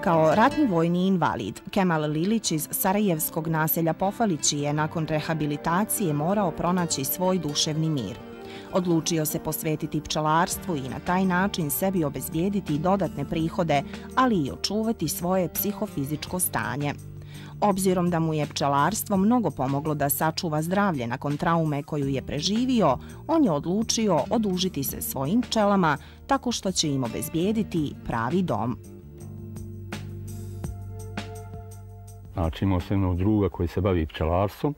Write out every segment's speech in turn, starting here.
Kao ratni vojni invalid, Kemal Lilić iz sarajevskog naselja Pofalići je nakon rehabilitacije morao pronaći svoj duševni mir. Odlučio se posvetiti pčelarstvu i na taj način sebi obezbijediti dodatne prihode, ali i očuvati svoje psihofizičko stanje. Obzirom da mu je pčelarstvo mnogo pomoglo da sačuva zdravlje nakon traume koju je preživio, on je odlučio odužiti se svojim pčelama tako što će im obezbijediti pravi dom. Znači, imao sam jednog druga koji se bavi pčelarstvom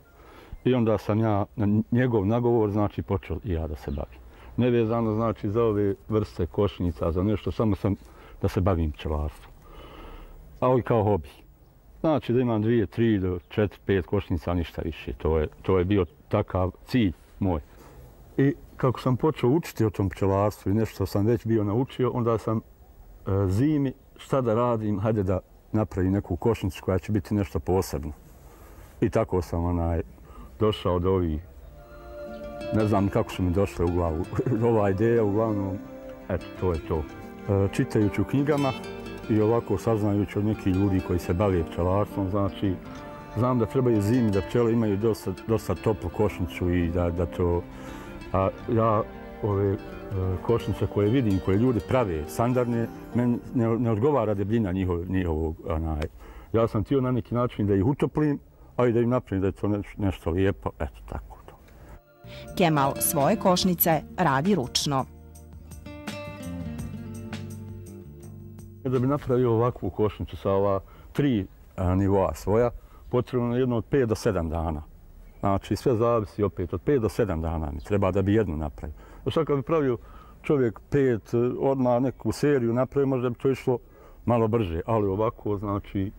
i onda sam ja na njegov nagovor, znači, počeo i ja da se bavim. Nevezano, znači, za ove vrste košnica, za nešto, samo sam da se bavim pčelarstvom. Ali kao hobi. Znači, da imam 2, 3 do 4, 5 košnica, ništa više. To je bio takav cilj moj. I kako sam počeo učiti o tom pčelarstvu i nešto sam već bio naučio, onda sam zimi šta da radim, hajde da napravim neku košnicu koja će biti nešto posebno. I tako sam došao do ovih, ne znam kako su mi došle u glavu, ova ideja uglavnom, eto, to je to. Čitajući u knjigama i ovako saznajući od nekih ljudi koji se bave pčelarstvom, znači, znam da trebaju zimi, da pčele imaju dosta toplu košnicu i da to... A ja ove košnice koje vidim, koje ljudi prave, standardne, meni ne odgovara debljina njihovog. Ja sam htio na neki način da ih utoplim, ali da im napravim da je to nešto lijepo, eto tako to. Kemal svoje košnice radi ručno. Da bi napravio ovakvu košnicu sa ova 3 nivoa svoja, potrebno je jedno od 5 do 7 dana. Znači, sve zavisi opet, od 5 do 7 dana mi treba da bi jednu napravio. Sad kad bi pravio čovjek 5, odmah neku seriju napravio, možda bi to išlo malo brže, ali ovako, znači,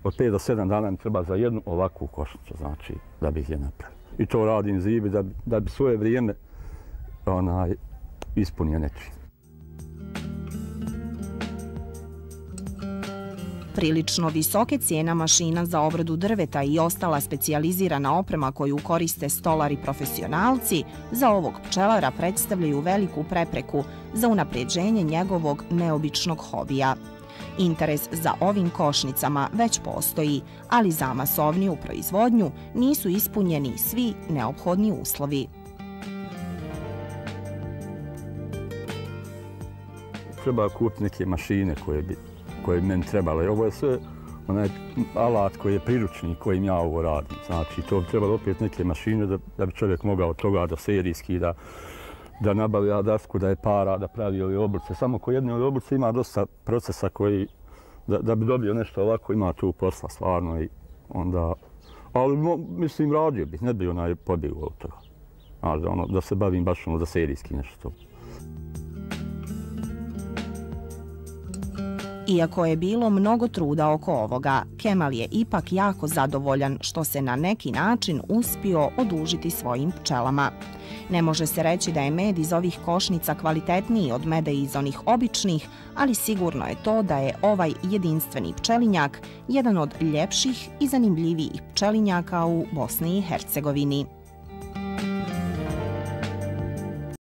od 5 do 7 dana mi treba za jednu ovakvu košnicu, znači, da bih je napravio. I to radim zibi da bi svoje vrijeme ispunio nečim. Prilično visoke cijena mašina za obradu drveta i ostala specijalizirana oprema koju koriste stolari profesionalci za ovog pčelara predstavljaju veliku prepreku za unapređenje njegovog neobičnog hobija. Interes za ovim košnicama već postoji, ali za masovniju proizvodnju nisu ispunjeni svi neophodni uslovi. Treba kupiti neke mašine koje bi meni trebalo. Ovo je sve onaj alat koji je priručni kojim ja ovo radim. Znači, to bi trebalo opet neke mašine da bi čovjek mogao od toga da serijski, da nabavlja dasku, da je para, da pravi ove obrce. Samo ko jedne ove obrce ima dosta procesa koji, da bi dobio nešto ovako, ima tu posla stvarno i onda... Ali, mislim, radio bih, ne bi pobjegao od toga. Znači, da se bavim baš da serijski nešto. Iako je bilo mnogo truda oko ovoga, Kemal je ipak jako zadovoljan što se na neki način uspio odužiti svojim pčelama. Ne može se reći da je med iz ovih košnica kvalitetniji od meda iz onih običnih, ali sigurno je to da je ovaj jedinstveni pčelinjak jedan od ljepših i zanimljivijih pčelinjaka u Bosni i Hercegovini.